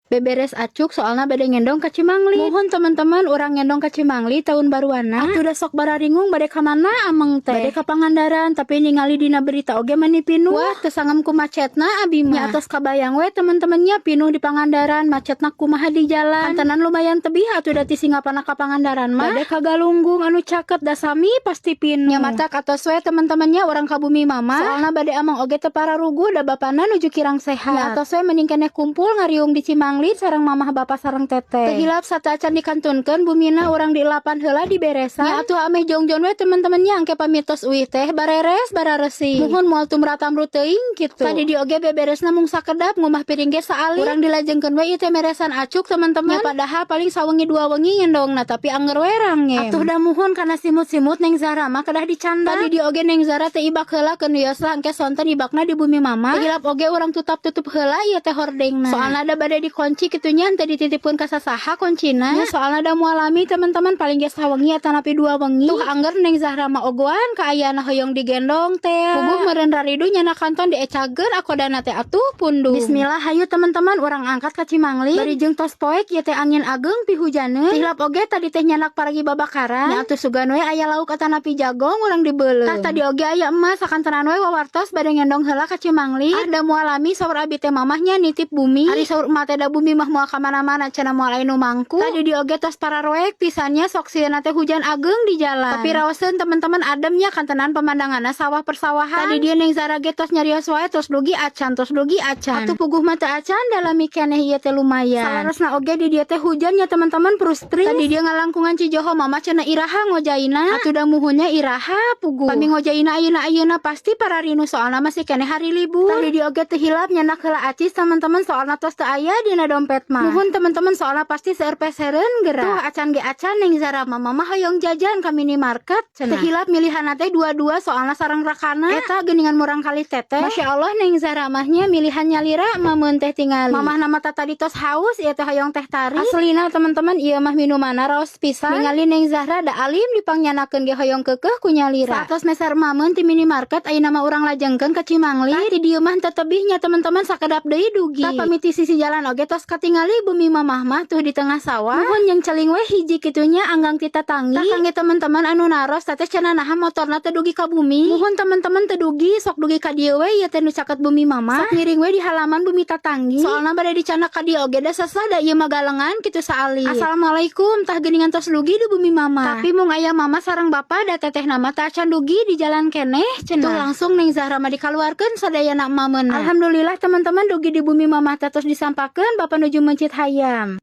Beberes acuk, soalna bade ngendong ka Cimangli. Muhun, teman-teman, urang ngendong ka Cimangli tahun baruana. Atuh da sok bararingung bade ka mana ameng teh. Bade ka Pangandaran, tapi ningali dina berita oge mani pinuh. Wah, teu sangem ku macetna abi mah. Nya atos kabayang we, teman-temannya, pinuh di Pangandaran, macetna kumaha di jalan. Kantenan lumayan tebih atuh da ti Singaparna ka Pangandaran mah. Bade ka Galunggung anu caket, da sami pasti pinuh. Nya matak atos we, teman-temannya, urang ka bumi mama. Soalna bade ameng oge teu pararuguh, da bapana nuju kirang sehat. Nya atos we mending keneh kumpul ngariung di Cimangli sareng mamah, bapak, sareng teteh. Teu hilap sateuacan dikantunkeun bumina, urang dielapan heula, diberesan. Nya atuh ameh jongjon we, teman-temannya, engke pami tos uih teh bareres bararesih. Muhun, moal tumrat-tamrut teuing kitu. Tadi di oge beberesna mung sakedap, ngumah piring ge saalit. Urang dilajengkeun we ieu teh meresan acuk, teman-teman. Ya padahal paling sawengi dua wengi ngendongna, tapi anger we rangem. Atuh da muhun, kana simut-simut Neng Zara mah kedah dicandak. Tadi di oge Neng Zara teh ibak heula, keun wios lah, engke sonten ibakna di bumi mama. Teu hilap oge urang tutap tutup heula ieu teh hordengna. Soalna da bade dikunci kitu nya, teu dititipkeun ka sasaha kuncina. Ya soalna da moal lami, teman-teman, paling ge sawengi atanapi 2 wengi. Tuh angger Neng Zahra mah ogoan kaayana hoyong digendong teh. Puguh meureun raridu nyana kanton diecageun akodana teh atuh pundung. Bismillah, hayu teman-teman, urang angkat ka Cimangli. Bari jeung tos poek ieu teh, angin ageng pihujaneun. Hilap oge tadi teh nyanak paragi babakaran. Nya atuh sugan we aya lauk atanapi jagong, urang dibeuleum. Tah, tadi oge aya emas sakantenan we wawartos bade ngendong heula ka Cimangli. Ah, da moal lami, saur abi teh mamahnya nitip bumi. Ari saur emak teh da bumi mah moal ka mana-mana cenah, moal aya nu mangku. Tadi di oge tos pararoek pisannya, sok sieuna teh hujan ageng di jalan. Tapi raoseun, teman-teman, ademnya kantenan pemandanganna sawah persawahan. Tadi dia Neng Zara ge tos nyarios wae, tos dugi acan, tos dugi acan. Atuh puguh mah teu acan, dalami keneh ieu teh lumayan. Salarasna oge di dieu teh hujannya, teman-teman, frustri. Tadi dia ngalangkungan Cijoho, mama cenah iraha ngojaina. Atuh da muhunnya iraha puguh. Pami ngojaina ayeuna-ayeuna pasti pararinu, soalna masih keneh hari libur. Tadi di oge teu hilap nyanak heula acis, teman-teman, soalna tos teu aya dina dompet mah. Muhun, teman-teman, soalna pasti seueur pesereun geura. Tuh acan ge acan, Neng Zara mah mama hoyong jajan ka minimarket cenah. Teu hilap milihanna teh dua-dua, soalna sareng rakana. Eta geuningan murang kali teteh. Masya Allah, Neng Zara mahnya milihan nyalira mameun teh tingali. Mamah nama tadi tos haus ieu teh, hoyong teh tarik. Aslina, teman-teman, ieu mah minumanna raos pisan. Ningali Neng Zahra da alim dipangyanakeun ge hoyong keukeuh ku nyalira. Saatos meser mameun ti minimarket, ayeuna mah urang lajengkeun ka Cimangli. Tah, di dieu mah teu tebihnya, teman-teman, sakedap deui dugi. Tah, pami ti sisi jalan oge tos katingali bumi mamah mah tuh di tengah sawah. Muhun, yang celing we hiji kitunya anggang ti tatangi. Tah, kangge teman-teman anu naros teh cenah naha motorna teu dugi ka bumi. Muhun, teman-teman, teu dugi, sok dugi ka dieu we ieu teh nu caket bumi mama. Sok ngiring we di halaman bumi tatangi. Soalna bade dicandak ka dieu oge da sesah, da ieu mah galengan kitu saalit. Assalamualaikum, tah geuningan tos dugi di bumi mama. Tapi mung aya mama sareng bapa, da teteh nama teh acan dugi, di jalan keneh cenah. Tuh langsung Neng Zahra mah dikaluarkeun sadayana mamenna. Alhamdulillah, teman-teman, dugi di bumi mama teh tos disampakeun, bapak nuju meuncit hayam.